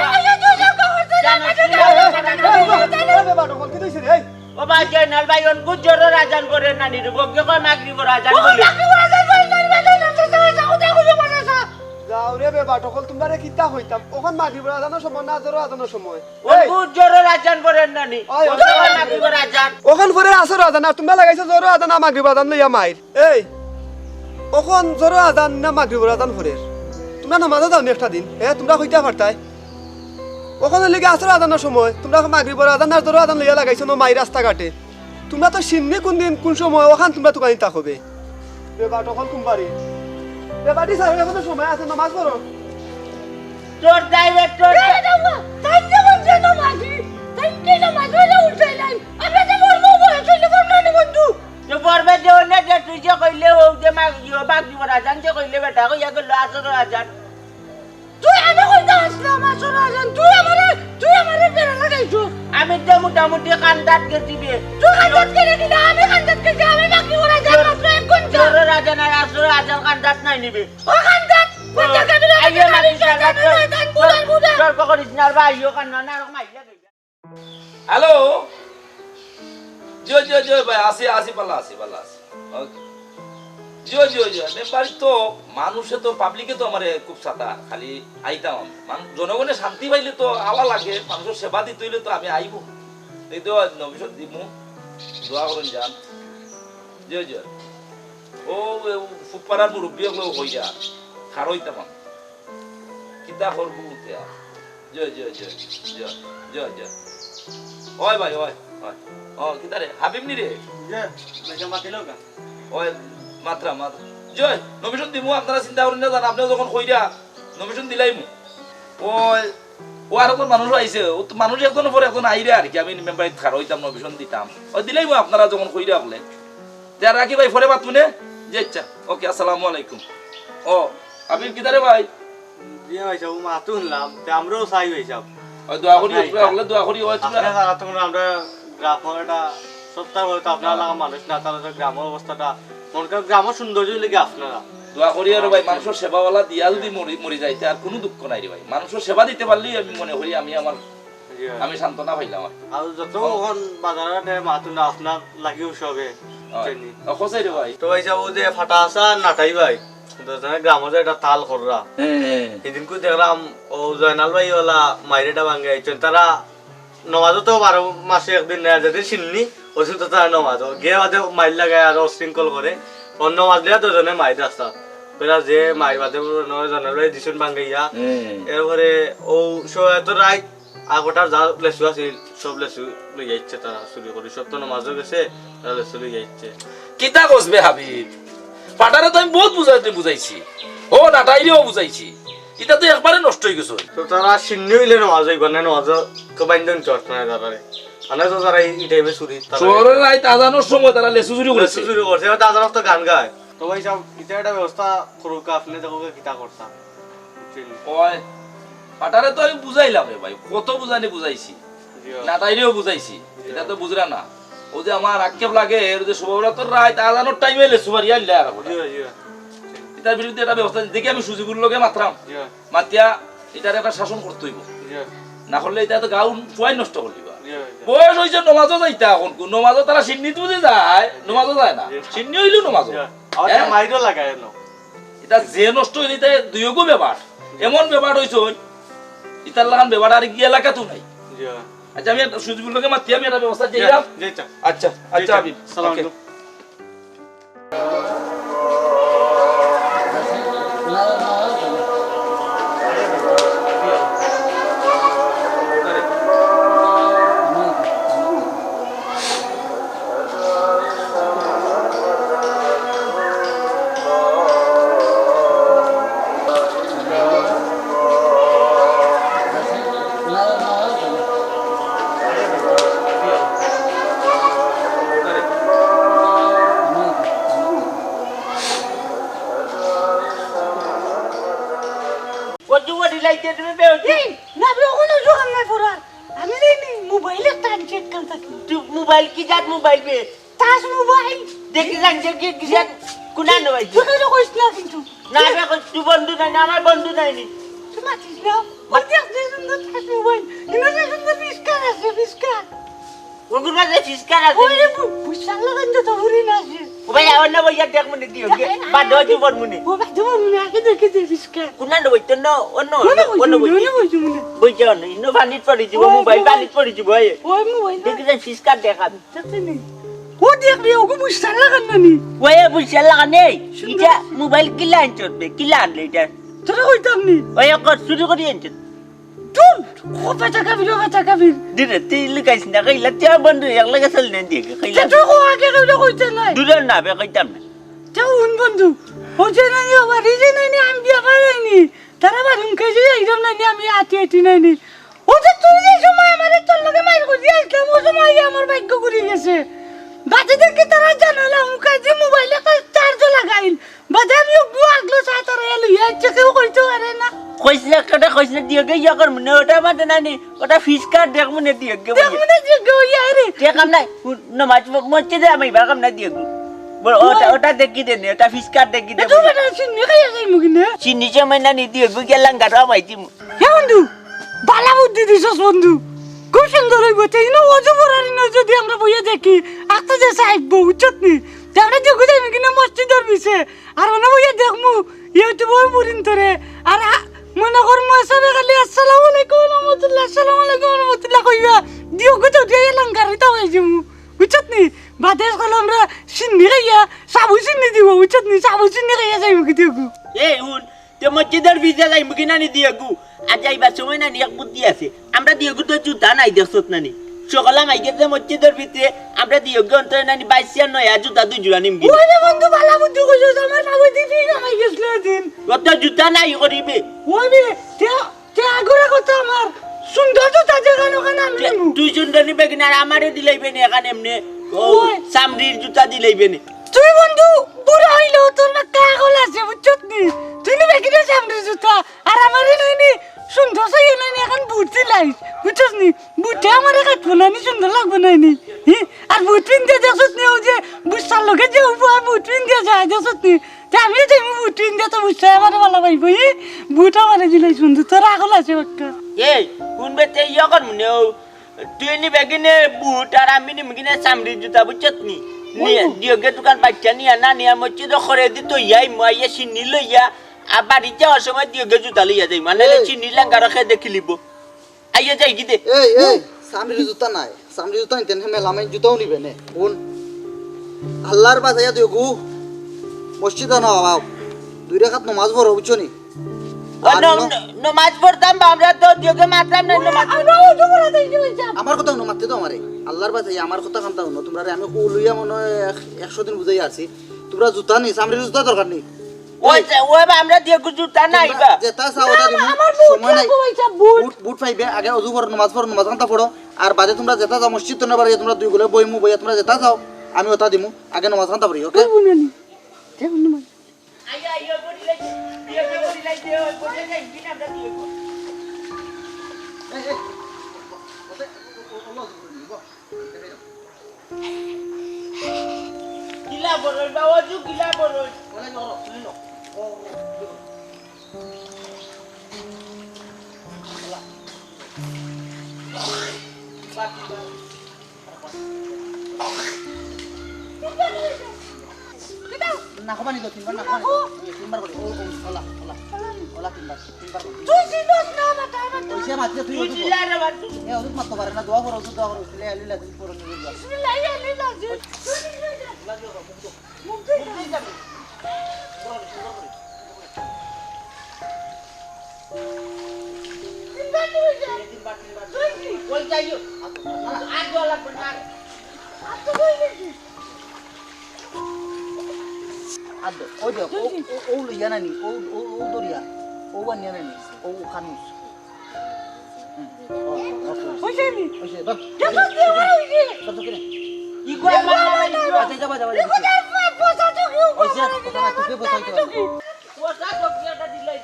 তুই নামাজে যাস না, তুই নামাজে যাস না। এই, এই, এই, এই, এই, এই, বেটা, তখন কি দিছে রে? এই, ও ভাই, জয়নাল ভাই, অনকু জোহরর আজান পড়ের না নি রে, বউকে কয় মাগরিবর আজান বলে। মাগরিবর আজান পড়ের না রে, ভাই, জয়নাল, জয়নাল, জয়নাল, কোথায় খুঁজে পাওয়া যায়? যাও রে বে, বাটকল, তুমরারে কিতা কইতাম? অখন মাগরিবর আজানর সময় না, জোহরর আজানর সময়? এই। অনকু জোহরর আজান পড়ের না নি? ওই, বউকে কয় মাগরিবর আজান। অখন পড়ের আসরর আজান, আর তুমরা লাগাইছো জোহরর আজান আর মাগরিবর আজান লইয়া মাইর। এই, অখন জোহরর আজান না মাগরিবর আজান পড়ের? তুমরা নামাজো যাও নি একটা দিন, হে, তুমরা কইতা পারতায়। অখন অইলো গি আসরর আজানর সময়, তুমরা মাগরিবর আজান আর জোহরর আজান লইয়া লাগাইছো না মাইর রাস্তাঘাটে। তুমরা তো চিন্নি কুন দিন কুন সময় অখান তুমরা তুকানি থাকো বে। বে বাটকল কুনবারে। বে বাটি সারো, অখনো সময় আছে, নামাজ পড়ো। তোর দায় বে, তোর দায়। এ বাবা, তাই যে বলছে নামাজি, তাই কি নামাজ অইলে উল্টাই নাই। আমরা যে মরবো বয়স অইলে মরবো না বন্ধু। তো পড়বে যে অন্য যে তুই যে কইলে ও যে মাগ-, ইয়ো, মাগরিবর আজান যে কইলে বেটা, কইয়া গেল আসরর আজান। তুই আমি কইতে আসলাম আসরর আজান, তুই আমারে, তুই আমারে বেড়া লাগাইছস। আমি তো মোটামুটি কান্দাত গেছি বে। তুই কান্দাত গেলে কিনা, আমি কান্দাত গেছি, আমি মাগরিবর আজান মাত্র এক ঘন্টা। জোহরর আজান আর আসরর আজান কান্দাত নাই নি বে। ও কান্দাত, ও, বাচ্চা কাবির, আইয়ে বাচ্চা মাগরিব কান্দাত, কাবির, তোর, তোর, তোর, তোর, তোর, তোর, তোর, তোর, তোর, তোর, তোর, তোর, তোর, তোর, তোর, তোর, হ্যালো। জি, জি, জি ভাই, আছি, আছি, ভালা আছি, ভালা আছি। ওকে। জি, জি, জি। মেম্বার তো, মানুষে তো, পাবলিকে তো আমারে খুব সাতা, খালি আইতাম। মানু-, জনগণে শান্তি পাইলে তো আওয়া লাগে, মানুষর সেবা দিতে অইলে তো আমি আইমু। এই তো নবীশন দিমু, দোয়া করইন যান। জি, জি। ও, ও, ফুটপাড়ার মুরব্বি অকলে কইরা, খাড়া অইতাম আমি। কিতা করবো উঠিয়া? জয়, জয়, জয়, জয়, জয়, জয়। ওই ভাই, ওই, ওই। ও, কিতা রে? হাবিব নি রে? জয়, ভাইসাব মাতিলাউক্কা। ওই, মাতরা, মাতরা। জয়, নবীশন দিমু, আপনারা চিন্তা করইন না, জান, আপনে যখন কইরা, নবীশন দিলাইমু। ওই, ও আরো তো মানুষ আইছে, ও তো মানুষ একজনর পরে একজন আইরে আর কি, আমি মেম্বার খাড়া অইতাম, নবীশন দিতাম। ওই দিলাইমু আপনারা যখন কইরা বলে। তে আর রাখি ভাই, পরে মাতমু নে। জি আচ্ছা, ওকে, আসসালামু আলাইকুম। ও, হাবিব কিতা রে ভাই? জি ভাইসাব, ও মাত হুনলাম, তে আমরাও চাই ভাইসাব। ওই দোয়া করি, আপনারা হকলে দোয়া করি, ওই তোমরা। আপনারা ছাড়া তো আমরা গ্রামর একটা সত্তার হয়তো আপনারা লাগা মানুষ না, তাহলে তো গ্রামর অবস্থাটা, মনে করেন গ্রামর সৌন্দর্য লাগে আপনারা। দোয়া করি আর ভাই, মানুষর সেবাওয়ালা দিয়া যদি মরি, মরি যাইতে আর কুনু দুঃখ নাই রে ভাই। মানুষর সেবা দিতে পারলেই আমি মনে করি আমি আমার জি ভাই। আমি সান্ত্বনা পাইলাম আর কি। আর যত ও। অখন বাজারর হাটে মাতুন না আপনার লাগিও সবে, হয়। বুঝছেন নি? ও, খোঁজাই রে ভাই। তো ভাইসাব, ও যে ফাটা আসা নাটাই ভাই, তো জানে গ্রামো যে একটা তাল কররা। হ্যাঁ, হ্যাঁ। সেদিনকু দেখলাম, ও জয়নাল ভাই ওলা মাইরেটা ভাঙ্গে আইছেন। তারা নমাজও তো বারো মাসে একদিন নেয়, যেদিন শিন্নি, ওদিন তো তারা নমাজও। গিয়ে বাদে মাইর লাগায় আর অশৃঙ্খল করে। অন্য মাছ লিয়া দুজনে মাইর রাস্তা। বেলা যে মাইর বাদে নয় জয়নাল ভাই দিছুন ভাঙ্গাইয়া। হ্যাঁ। এরপরে ও সবাই তো রাইত আগোটার যা লেচু আছিল, সব লেচু লইয়া আইছে তারা চুরি করি। সব তো নমাজও গেছে, তারা লেচু লইয়া আইছে। কিতা কস বে হাবিব? ফাটারে তো আমি বহুত বুঝাইতে বুঝাইছি। ও নাটাইরেও বুঝাইছি। ইটা তো একবারে নষ্ট অই গেছে। তো তারা শিন্নি অইলে নমাজ অইবো না, নমাজ তো বাইন্ধন চট না তারারে। মানে তো তারা এই, এই টাইমে চুরি, তারা শহরর রাইত আজানর সময় তারা লেচু চুরি করেছে। লেচু চুরি করছে, এবার তো আজানর তো গান গায়। তো ভাইসাব, ইটা একটা ব্যবস্থা করুক, আপনে দেখো কিতা করতা। বুঝছেন? ওই, ফাটারে তো আমি বুঝাইলাম রে ভাই, কত বুঝানি বুঝাইছি। জি। নাটাইরেও বুঝাইছি। জি। ইটা তো বুঝরা না। ও যে আমার আক্ষেপ লাগে, এর যে শোভাবরাতর রাইত আজানর টাইমে লেচু মারিয়া আনলে আর ওটা। জি, জি। ইটার বিরুদ্ধে একটা ব্যবস্থা দেখি আমি সুজিবুর লগে মাতরাম। জি। মাতিয়া ইটার একটা শাসন করতে অইবো। জি। না করলে ইটা তো গাঁও পুয়াই নষ্ট করি দিবা। জি, জি। বয়স অইছে নমাজও যাইতা অখন, নমাজও তারা শিন্নিত বুঝে যায়, নমাজও যায় না। জি। শিন্নি অইলেও নমাজও। জি। আবার হ্যাঁ? মাইরও লাগায় না। ইটা যে নষ্ট অইলে ইটা দুইগু ব্যাপার। এমন ব্যাপার অইছে, ইটার লাখান ব্যাপার আর ই এলাকাত নাই। জি। আচ্ছা, আমি একটা সুজিবুর লগে মাতি, আমি একটা ব্যবস্থা জি, চাইলাম। জি, আচ্ছা। আচ্ছা, জি, আচ্ছা, জি। হাবিব। সালাম ওকে। আলাইকুম। এই, না বে, অখন অজু কাম নাই পড়ার। আমি জানি মোবাইল একটা আনছি একখান থাকি। তুই মোবাইল কি জাত মোবাইল বে? Touch mobile. দেখি জানছে কি, কি জাত? কোন আনো ভাই? তুই কেন কইস না কিন্তু? না বে, কই, তুই বন্ধু নাই না, আমার বন্ধু নাই নি। তুই মাতিস না। ওই দেখ, যে সুন্দর টাচ মোবাইল। ইনো যে সুন্দর ফিসকার আছে, ফিসকার। ওগুর মাঝে ফিসকার আছে ওই নি? রে, বু-, বুঝছাল লাগান তো তো বুড়ি না আছে। ও ভাই, অন্য বইয়া দেখ মনে দিও গে। এই, বা এই, দো এই, জীবন মনে। ও ভাই, জীবন মনে আগে দেখে দে ফিসকার। কোন আনো বই তো না, অন্য, অন্য অন্য বই, বই, অন্য বই জীবনে। বই যাও না, ইনো পানিত পড়ি জীব, ওই মোবাইল মোবাইল। পানিত পড়ি জীব, ওই। ওই মোবাইল। দেখি যে ফিসকার দেখা। দেখতে নি। ও দেখবি, ওগু বুঝছাল লাগান না নি। ওই বুঝছাল লাগান নেই। সুন্দর। ইটা মোবাইল কিলা আনছত বে? কিলা আনলে ইটা? তোরা কইতাম নি। ওই এক চুরি করি আনছত। দূর, ও বেটা কাবির, ও বেটা কাবির। দিরে, তুই লুকাইস না, কইলা, তুই আমার বন্ধু, এক লগে চল না দিয়ে, কইলা। তে তুই কো আগে কইলে কইতে নাই। দূরে না বে, কইতাম না। তে হুন বন্ধু, ও যে নানি, ও বাড়ি যে নানি, আমি বিয়া পারাইনি। তারা বারুম খাই যে এইরম নানি, আমি আটি আটি নানি। ও যে তুই যে সময় আমারে তোর লগে মাইর করি আইছলাম, ও সময় আমার ভাগ্য ঘুরি গেছে। বাদে দেখি তারা জানালা, মুখে যে মোবাইল একটা চার্জ লাগাইল। বাদে আমি ওগু আগলো চা তারা লইয়া আইছে, কেউ কইতে পারে না। কইসলে একটা কইসলে দিও গে, ইয়া কর মনে, ওটা মাতে নানি, ওটা ফিসকার দেখ মনে দিও গে দেখ বলে। মনে যে গো ইয়া রে। তে কাম নাই, উ, নমাজ প-, মসজিদে আমি বার কাম নাই দিও গো। বল, ওটা, ওই। ওটা দেখি দে নে, ওটা ফিসকার দেখি দে এ, তুই বলে। বেটা সিন্নি খাইয়া যাই মুগি নে? সিন্নি সময় নানি দিও গো, গেলাম গাড়ো আমাই দিমু। হে বন্ধু, বালা বুদ্ধি দিছস বন্ধু। খুব সুন্দর অইবো। তে ইনো অজু পড়ার ইনো যদি আমরা বইয়া দেখি, আখতা যে সাহেব বউ, বুঝছত নি? তে আমরা দেখি যাই মুগি নে মসজিদর পিছে। আর অনো বইয়া দেখমু, YouTubeর বুড়িন তোরে। আর আ-, মনে কর, মুয়াসাবে খালি, "আসসালামু আলাইকুম ওয়া রাহমাতুল্লাহ, আসসালামু আলাইকুম ওয়া রাহমাতুল্লাহ" কইবা। দিও গো, তো দিয়ে লাঙ্গারে তো হয়ে যাবো। বুঝছত নি? বাদে কল আমরা সিন্নি খাইয়া, সাবু সিন্নি দিব, বুঝছত নি? সাবু সিন্নি খাইয়া যাইবো কি দিও গো? এই হুন, তে মসজিদর পিছে যাইমু কি নানি দিও গো? আর যাইবার সময় নানি এক বুদ্ধি আছে। আমরা দিও গো তো জুতা নাই দেখছত নানি। সকলা মাইকে যে মসজিদর ভিতরে আমরা দিও গো অন্তরে নানি বাইশিয়া নয়া জুতা দুই জোড়া নিমু গি। ওই রে বন্ধু, বালা বুদ্ধি কইছস, আমার বাবু দি ফির আমাই গেছিল দিন। অত জুতা নাই করিবে। ওই রে, তে, তে আগরে কথা আমার। সুন্দর জুতা যেখান ওখান আমি নিমু। তুই সুন্দর নিবে কিনা আর আমারে দিলাইবে নে এখান এমনে। ও, ওই। চামড়ির জুতা দিলাইবে নে। তুই বন্ধু, বুড়া হইলেও তোর মাথা আগল আছে, বুঝছত নি? তুই নিবে কিনা চামড়ির জুতা? আর আমারে নাইনি সুন্দর চাইয়ে নাইনি এখন বুট দিলাইস, বুঝছস নি? বুটে আমারে কাটবো নাইনি, সুন্দর লাগবো নাইনি। হি? আর বুট পিনতে দেখছস নি, ওই যে বুসার লগে যে উপহার বুট পিনতে যায়, দেখছস নি? তে আমিও যাইমু বুট পিনতে, তো বুসায় আমারে ভালা পাইবো। হি? বুট আমারে দিলাইস বন্ধু, তোর আগল আছে বাক্কা। এই, কোন বেতে ইয়া কর মনে ও? তুই নিবে কিনে বুট আর আমি নিমু কিনে চামড়ির জুতা, বুঝছত নি? নিয়ে বন্ধু। দিও গে দোকান বাচ্চা নিয়া না নিয়া মসজিদে করে দিত ইয়াই মুয়াইয়া সিন্নি লইয়া। আর বাড়িত যাওয়ার সময় দিও গে জুতা লইয়া যাই, মানে এই। চিনি লাঙ্গা রাখে দেখিলিব। আইয়া যাই গি দে। এই, এই, চামড়ির জুতা নাই। চামড়ির জুতা নিতে নে, মেলা মাইন জুতাও নিবে নে। কোন? আল্লাহর বাঁচাইয়া দিও গু। মসজিদে না বাবা। দুই রাকাত নামাজ পড়ো, বুঝছো নি? ও, আর ন-, ন-, ন-, নামাজ পড়তাম বা আমরা তো দিও গে মারতাম না, নামাজ পড়তাম। আমরা অজু করে দিই, কি হইছে? আমার কথা হুনো, মারতে দাও আমারে। আল্লাহর বাঁচাইয়া আমার কথা কানতা হুনো। তোমরারে আমি কো লইয়া মনে হয় এক-, একশো দিন বুঝাই আছি। তোমরা জুতা নি, চামড়ির জুতা দরকার নেই। ওই যে, ওই বা আমরা দিও গু জুতা নাই তোমরা বা। যেটা চাও ওটা দিমু, আমার বুট সময় নাই। লাগবো, ভাই সাহেব, বুট। বুট, বুট পাইবে, আগে অজু করো, নামাজ পড়ো, নামাজ কান্তা পড়ো, আর বাদে তোমরা যেটা চাও, মসজিদ তো না বাড়িয়ে তোমরা দুই গুলো বইমু, বইয়া তোমরা যেটা চাও, আমি ওটা দিমু, আগে নামাজ কান্তা পড়ি, ওকে? তুই বুনে নি, তুই বুনে নি। আইয়া, আইয়া, বডি লাইট, ইয়া, বডি লাইট দে, ওই বডি লাইট দিন আমরা দিও গু। এই, এই, ওটা, ও, ও, ও, ও, ও, ও। কিলা বড়ই বা অজু কিলা বড়ই? না, কমানি তো, তিনবার না, কমানি তো। তিনবার করে। ও, ও, ওলা, ওলা। ওলা তিনবার, তিনবার করে। তুই চিনস না, আমার ড্রাইভার তো। ওই যে মাতিয়ে তুই তুই ওষুধ চিল্লা কর। না, বাবা, তুই। এ, ওষুধ মারতে পারে না, দোয়া করো, ওষুধ দোয়া করো, বিসমিল্লাহ, আল্লাহ, আল্লাহ, আল্লাহ। বিসমিল্লাহ, আল্লাহ, আল্লাহ। মুখ দিয়ে যা। মুখ দিয়ে যা। তিনবার তুই যা। তিনবার, তিনবার। তুই কি? ওই যাইও। আর দোয়া লাগবে না। আর তো হয়ে গেছে। আদ্দো, ওই যে, ও, ও, ও লইয়া নানি, ও, ও, ও দরিয়া, ও বানিয়া নানি, ও খানুস। হুম, ও, ও, ও। হইছে নি? হইছে, ধর। যা, ধর, ধর, হইছে। ধর, ধর, ধর। ইগো আমার না, ইগো। আচ্ছা, যাবা, যাবা, যাবা। ইগো যা, পচা চোখে, হইছে, পচা কথা না, চোখে, তুই পচা পচা চোখে। চোখে। পচা চোখে একটা দিলাই।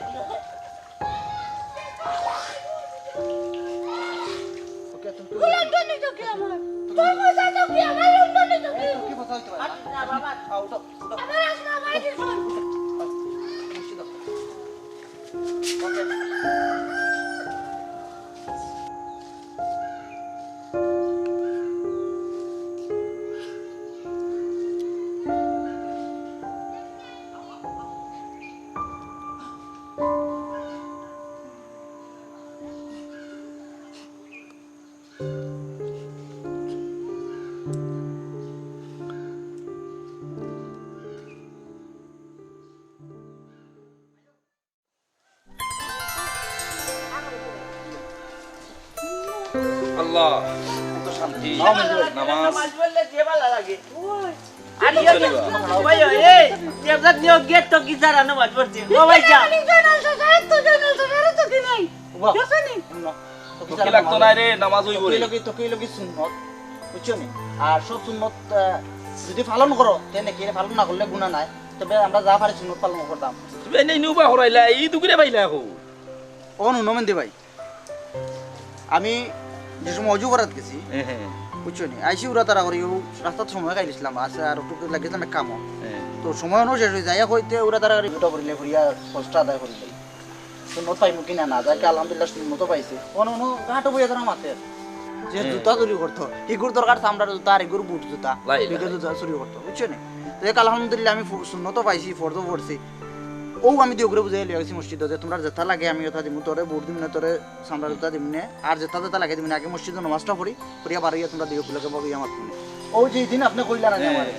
লন্ডনে তো কি আমার? তোর পয়সা তো কি আমার? লন্ডনে তো কি? কি কথা হইতে পারে? আরে না বাবা। আও, উঠো, উঠো। আমার আসমা ভাই দিছইন। আল্লাহ, কত শান্তি। নামাজ। নামাজ পড়লে যে ভালা লাগে। আর ইয়ে তো, ভাই, এই, দেবদার নিয়োগ গেট তো কি যারা নামাজ পড়ছে? ও ভাই, যা। বাহ। দেখছো নি? না। তো কি লাগতো না রে, নামাজ হইব রে। তো কি লাগি, তো কি লাগি সুন্নত, বুঝছো নি? আর সব সুন্নত, আহ, যদি পালন করো, তে নাকি, পালন না করলে গুনাহ নাই। তবে আমরা যা পারি সুন্নত পালন করতাম। তুমি এনে ইনুবা হরাইলা, এই দুগুরে পাইলা এখন। ও নুনমেন্দি ভাই, আমি যে সময় অজু করাত গেছি, হ্যাঁ, হ্যাঁ। বুঝছো নি? আইসি উড়া তারা করি, ও রাস্তাত সময় খাইলিছিলাম, আছে আর একটু লাগিছিলাম এক কামও। হ্যাঁ। তো সময় অনুযায়ী যাইয়া কইতে উড়া তারা করি, দুটা করিলে করিয়া কষ্ট আদায় করিলে। সুন্নত পাইমু কি না, না যাকে আলহামদুলিল্লাহ সুন্নত পাইছি। অন অন ঘাটো বইয়া তারা মাতের। যে হ্যাঁ। জুতা চুরি করতো, ইগুর দরকার চামড়ার জুতা আর ইগুর বুট জুতা, লাই, লাই। জুতা চুরি করতো, বুঝছো নি? তো এক আলহামদুলিল্লাহ আমি ফু-, সুন্নত পাইছি, ফরজও পড়ছি। ও আমি দিও করে বুঝাই লিয়া গেছি মসজিদে যে তোমরা যেটা লাগে আমি ওটা দিমু, তোরে বুট দিমু না, তোরে চামড়ার জুতা দিমু না, আর যেটা যেটা লাগে দিমু না, আগে মসজিদে নামাজটা পড়ি, পড়িয়া বারইয়া তোমরা দিও কুলকে বগিয়া মাত শুনে। ও যে দিন আপনি কইলা না যে হ্যাঁ। আমারে,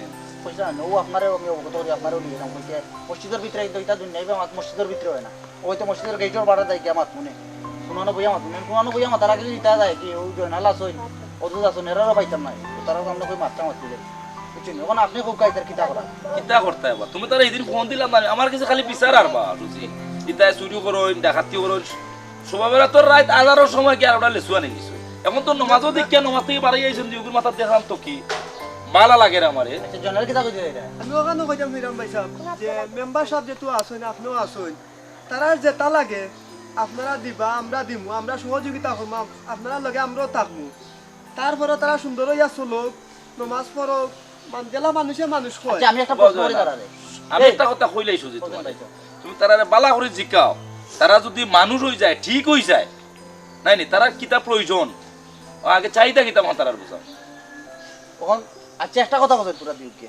কইছিলা না, ও আপনারে আমি অবগত করি, আপনারেও নিয়ে গেলাম, কইতে মসজিদের ভিতরে কিন্তু এটা দুনিয়াইবে আমার মসজিদের ভিতরে হয় না। ওই তো মসজিদের গেটর বারে যাই গিয়া মাত মনে। কোনানো বইয়া মাত মনে, কোনানো বইয়া মাতার আগে যদি ইতা যায় কি, ও জয়নাল আসইন, ও তো আসইন, এরারও পাইতাম না। তো তারা তো আমরা কই মাতটা মাতি যাই। বুঝছেন? এখন আপনি খুব গাইতার কিতা করা? কিতা করতে আবার? তুমি তারা এদিন ফোন দিলাম না, আমার কাছে খালি বিচার আর বা, বুঝছি। ইতায় চুরি করইন, ডাকাতি করইন। স্বভাবের তো রাইত আজারর সময় কি আর ওটা লেসুয়া নেই কিছু। এখন তো নমাজও দেখিয়া নমাজ থেকে বাড়াই আইছেন, দিগুর মাথার দেখান তো কি? বালা লাগে রে আমারে। আচ্ছা, জয়নাল কিতা কইতে এটা? আমি ওখানে কইতাম নিরাম ভাই সাহেব, যে মেম্বার সাহেব যেহেতু আসইন, আপনিও আসইন, তারার যেটা লাগে, আপনারা দিবা, আমরা দিমু, আমরা সহযোগিতা করমু, আপ-, আপনারা লগে আমরাও থাকমু। তারপরে তারা সুন্দর হইয়া চলুক, নমাজ পড়ুক, মান-, জেলা মানুষে মানুষ কয়। আচ্ছা, আমি একটা প্রশ্ন করি তারারে। আমি এই, একটা কথা কইলাই সুজি বলেন তোমারে। ভাই, বলেন। তুমি তারারে বালা করি জিকাও, তারা যদি মানুষ হই যায়, ঠিক হই যায়, নাই নি, তারা কিতা প্রয়োজন? ও আগে চাহিদা কিতা মা তারার বুঝাও। এখন, আচ্ছা, একটা কথা বলছেন তোরা দিউকে।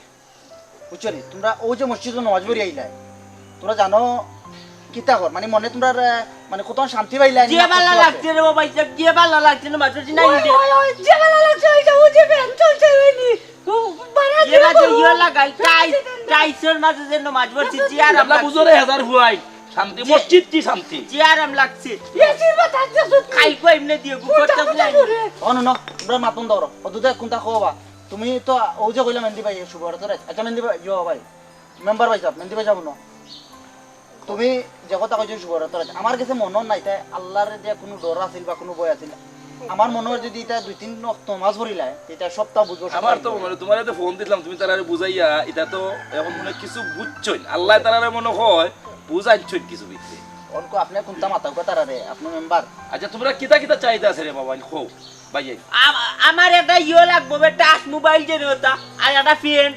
বুঝছো নি? তোমরা ওই যে মসজিদো নামাজ পড়ি আইলায়, তোমরা জানো কিতা কর? মানে মনে তোমরা, আহ, মানে কত শান্তি পাইলায় নি? যে বালা লাগছে রে বাবা, ইসব যে বালা লাগছে না, মাত্র দিন আগে। ওই, ওই, ওই, যে বালা লাগছে, ওই যে, ওই যে ভ্যান চলছে, ওই নি। ও, বাড়া এবার যে ইয়ে লাগাই, টাইস, টাইসের মাঝে যে নামাজ পড়ছি, যে আরাম লাগছে। বুঝো রে, হাজার হুয়াই। শান্তি, যে মসজিদ কি শান্তি? যে আরাম লাগছে। এসির বাতাস যে সুখ। খাই কো এমনি দিয়ে, গুফর তো নাই। অন, অন, তোমরা মাতুন ধরো। ও দুধে কোনটা খাওয়া? তুমি তো ওই যে কইলা মেন্দি ভাই শুভ রাত্রে। আচ্ছা, মেন্দি ভাই, ইয়ো ভাই, মেম্বার ভাই সাহেব, মেন্দি ভাই সাহেব, হুনো। তুমি যে কথা কইছো শুভ রাত্রে, আমার কাছে মনে হয় না এটা আল্লাহর যে কোনো ডর আছিল বা কোনো ভয় আছিল। আমার মনে হয় যদি এটা দুই তিন ওয়াক্ত নামাজ পড়িলায়, এটা সপ্তাহ বুঝবো, সপ্তাহ আমার তো বুঝবো। মনে হয় তোমার এত ফোন দিলাম, তুমি তারারে বুঝাইয়া, এটা তো এখন মনে হয় কিছু বুঝছইন। আল্লাহ তারারে মনে হয় বুঝাইছইন কিছু ভিতরে। অনকো আপনি কোনটা মাথা উঠা তারারে, আপনি মেম্বার। আচ্ছা, তোমরা কিতা কিতা চাইতে আছে রে বাবা, খো। ভাই, এই। আম-, আমার একটা ইয়ে লাগবো বে, টাচ মোবাইল যে ওটা, আর একটা ফ্যান।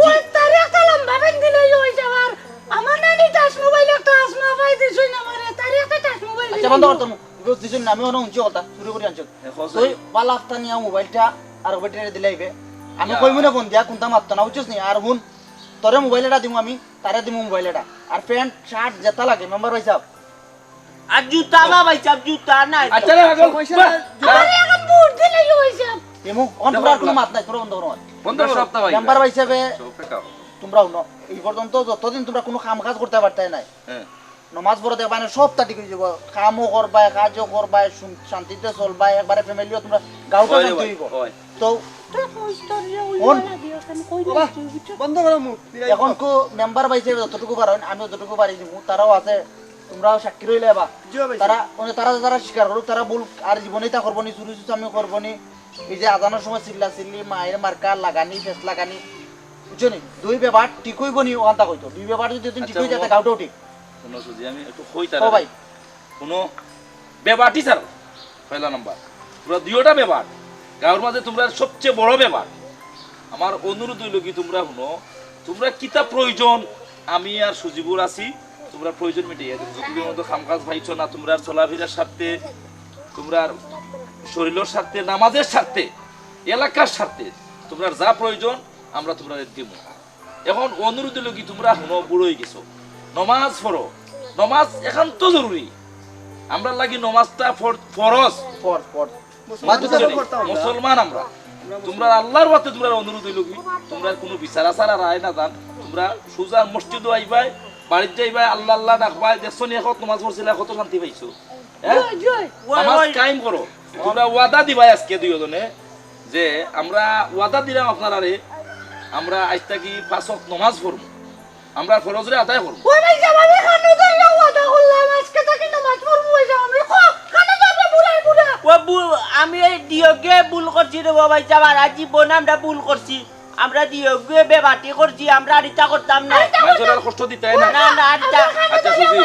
ওই তারে একটা লম্বা ফ্যান দিলে ইয়ে হয়ে যাবার। আমার নানি টাচ মোবাইল একটা আসমা ভাই দিছইন আমারে, তারে একটা টাচ মোবাইল আচ্ছা, দিলে বন্ধ ইয়ে। কর তো মুখ। ইগো দিছইন না, আমি অনো উঞ্চি কথা, চুরি করি আনছো। এ, খোঁজ তুই নাই। বালা আফতা নিয়া মোবাইলটা আর ব্যাটারি দিলাইবে। আমি ইয়া। কই মনে ফোন দিয়া, কোনটা মারতো না, বুঝছস নি? আর হুন, তোরে মোবাইল এটা দিমু আমি, তারে দিমু মোবাইল এটা। আর প্যান্ট, শার্ট, যেটা লাগে, মেম্বার ভাই সাহেব। আর জুতা না ভাই সাহেব, জুতা নাই। আচ্ছা, না, এখন পয়সা বাহ, নাই, জুতা বাহ। আরে, এখন বুট দিলে কি হইছে? এমু, অন দেখো, তোমরা আর কোনো না। মাত নাই, তোমরা বন্ধ করো, মাত। বন্ধ করো। সপ্তাহ ভাই। মেম্বার ভাই হিসাবে সব ফেকা হবে। তোমরা হুনো, এই পর্যন্ত যতদিন তোমরা কোনো কাম কাজ করতে পারতে নাই, হ্যাঁ। নমাজ পড়ো দেখবা, মানে, সবটা ঠিক হয়ে যাবো। কামও করবায়, কাজও করবায়, শুন-, শান্তিতে চলবায়, একবারে ফ্যামিলিও তোমরা গাউটা ওই রে শান্তি ভাই, হইব। ওই। তো তো কষ্ট রে, ওই অন- ওলা দিয়ে ওখানে কই বাবা, দিচ্ছি, বুঝছো? বন্ধ করো মুখ, নিরাই এখন কো মেম্বার ভাই হিসাবে যতটুকু পারেন, আমি যতটুকু পারি দিমু, তারাও আছে, তোমরাও সাক্ষী রইলে বা। জি ভাই। তারা, মানে, তারা যারা স্বীকার করুক, তারা ভুল আর জীবনে তা করবো নি, চুরি চুচামি করবো নি। এই যে আজানোর সময় চিল্লা চিল্লি, মায়ের মার্কা লাগানি, ফেস লাগানি, বুঝছো নি? দুই ব্যাপার ঠিক হইবো নি, ওখানটা কইতো। দুই ব্যাপার যদি তুমি ঠিক আচ্ছা, হয়ে যেতে, বাবা। গাউটাও ঠিক। শুনো সুজি, আমি একটু কই ও তারা। ভাই। শুনো, ব্যাপারটি স্যার, পয়লা নাম্বার। তোমরা দুইওটা বেবাট, গাঁওর মাঝে তোমরা সবচেয়ে বড় বেবাট। আমার অনুরোধ অইলো কি, তোমরা হুনো, তোমরা কিতা প্রয়োজন, আমি আর সুজিবুর আছি, তোমরা প্রয়োজন মিটাইয়া দেও। যুগের মতো কাম কাজ পাইছো না, তোমরা চলাফেরার স্বার্থে, তোমরা শরীরের স্বার্থে, নামাজের স্বার্থে, এলাকার স্বার্থে, তোমরা যা প্রয়োজন আমরা তোমরা দিমু। এখন অনুরোধ অইলো কি, তোমরা হুনো, বুড়ো অই গেছো, নমাজ পড়ো, নমাজ একান্ত জরুরি। আমরার লাগি নমাজটা ফর-, ফরজ। For for. বুঝছো নি? মুসলমান আমরা। তোমরা আল্লাহর ওয়াতে তোমরা অনুরোধ অইলো কি, তোমরা কোনো বিচার আচার আর আয় না জান, তোমরা সুজা মসজিদও আইবায়, বাড়িত যাইবায়, আল্লাহ আল্লাহ ডাকবায়, দেখছো নি এখন নমাজ পড়ছিলা, কত শান্তি পাইছো? হ্যাঁ? নামাজ কায়েম করো। তোমরা ওয়াদা দিবায় আজকে দুইজনে যে আমরা ওয়াদা দিলাম আপনারারে, আমরা আজ থাকি পাঁচ ওয়াক্ত নমাজ পড়মু, আমরা ফরজরে আদায় করমু। ওই ভাই, যাবা, আমি কানো ধরিয়া ওয়াদা করলাম, আজকে থাকি নামাজ পড়মু, ওই যাবা, আমি ক-, কানো ধরবে বুড়ায় বুড়া। ও বু-, আমি এই দিয়গে ভুল করছি রে বাবা, যাবা, আর জীবনে আমরা ভুল করছি, আমরা দিয়গে বেবাটি করছি, আমরা আর ইতা করতাম না। মানুষের আর কষ্ট দিতে হয় না। না, না, আর ইতা। আচ্ছা, সুজি,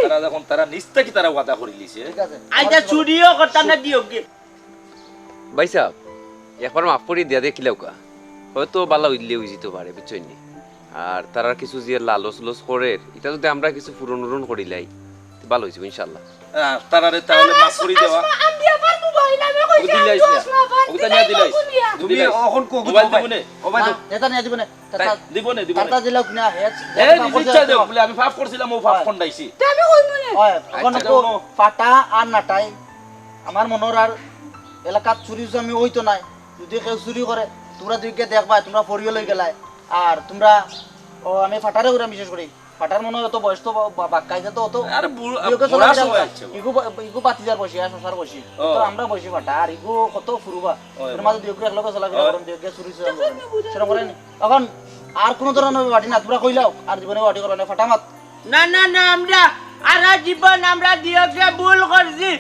তারা যখন তারা নিজ থাকি তারা ওয়াদা করি লিছে। আচ্ছা, চুরিও করতাম না দিয়গে। ভাই সাহেব, একবার মাফ করি দিয়া দেখিলাউক্কা, হয়তো বালা অইলে অই যিতে পারে, বুঝছইন নি? আর তারার কিছু যে লালচ লস করের, ইটা যদি আমরা কিছু পূরণ উরণ করিলাই, তে বালা অইযিবো ইনশাআল্লাহ। আহ, তারারে তাহলে মাফ করি দেওয়া। আসমা, আমি আবার মোবাইল, আমি কইছি, ওগুতা নিয়া আসমা, আবার ওগুতা নিয়া দিলাই দিলাই। কবুলিয়া। তুমি দিলাই। অখন কো-, মোবাইল দিবো নে? ও ভাই, না, এটা নিয়ে দিবো না। তাই, দিবো নে, দিবো নে। তাতা দিলাউক না, হে, হে, নিজে ইচ্ছা দেও, বলে আমি পাপ করছিলাম, ও পাপ ফন্ডাইছি। তে আমি কইমু না। অয়, অখন আচ্ছা। কো, ফাটা আর নাটাই। আমার মনে অর আর এলাকাত চুরি চামি অইতো নায়। যদি কেউ চুরি করে, তোমরা দুইগে দেখবায়, তোমরা ফড়িও লই গেলায়। আর তোমরা, ও, আমি ফাটারে কইরাম বিশেষ করি। ফাটার মনে অয় অত বয়স তো বা-, বা-, বাক্কা ইতা তো অত আরে বুড়া, ইগু বুড়া চলাফেরা সময় করে। আছে। ইগু বা-, ইগু বাতিজার বয়সী, আর শশার বয়সী। ও। তো আমরা বয়সী ফাটা, আর ইগু কত ফুরুবা। ও, এর মাঝে দুইগু একলগে চলাফেরা ও। করেন, দুইগু চুরি চামি করেন। সেরকম করেন। অখন আর কোনো ধরনের বেবাটি না, তোমরা কইলাও, আর জীবনে বেবাটি করো না, ফাটা মাত। না, না, না, আমরা সারা জীবন আমরা দিয়গে ভুল করছি,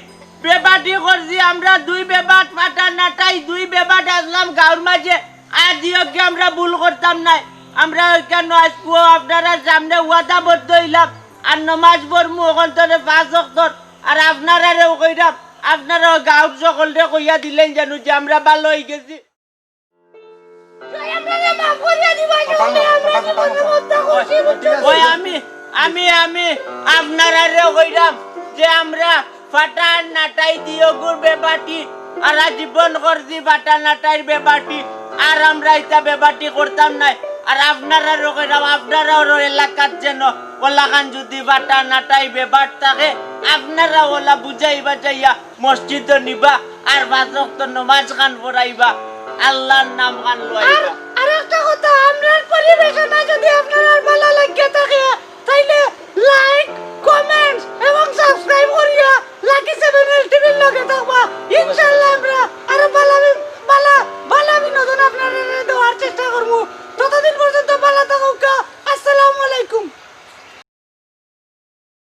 বেবাটি করছি, আমরা দুই বেবাট ফাটা নাটাই, দুই বেবাট আসলাম গাঁওর মাঝে, আর দিয়গে আমরা ভুল করতাম নায়। আমরা ওইখানো আজকুও আপনারার সামনে ওয়াদাবদ্ধ অইলাম, আর নমাজ পড়মু অখন তনে পাঁচ ওয়াক্তর, আর আপনারারেও কইরাম, আপনারাও গাঁওর সকলরে কইয়া দিলেন যেন যে আমরা ভালা অই গেছি। ওই আমি, আমি, আমি আপনারারে কইরাম যে আমরা ফাটা নাটাই দিয়গুর বেবাটি, আর আজীবন করছি ফাটা নাটাইর বেবাটি, আর আমরা ইতা বেবাটি করতাম নায়। আর আপনারারে কইরাম, আপনারার এলাকাত যেন ওলাখান যদি ফাটা নাটাই বেবাট থাকে, আপনারা ওলা বুঝাই বাজাইয়া মসজিদো নিবা আর পাঁচ ওয়াক্ত নমাজ খান পড়াইবা, আল্লাহর নাম খান লইবা। আর আরেকটা কথা, আমরার পরিবেশনা যদি আপনারার ভালা লাগিয়া থাকে, তাইলে like, comment এবং subscribe করিয়া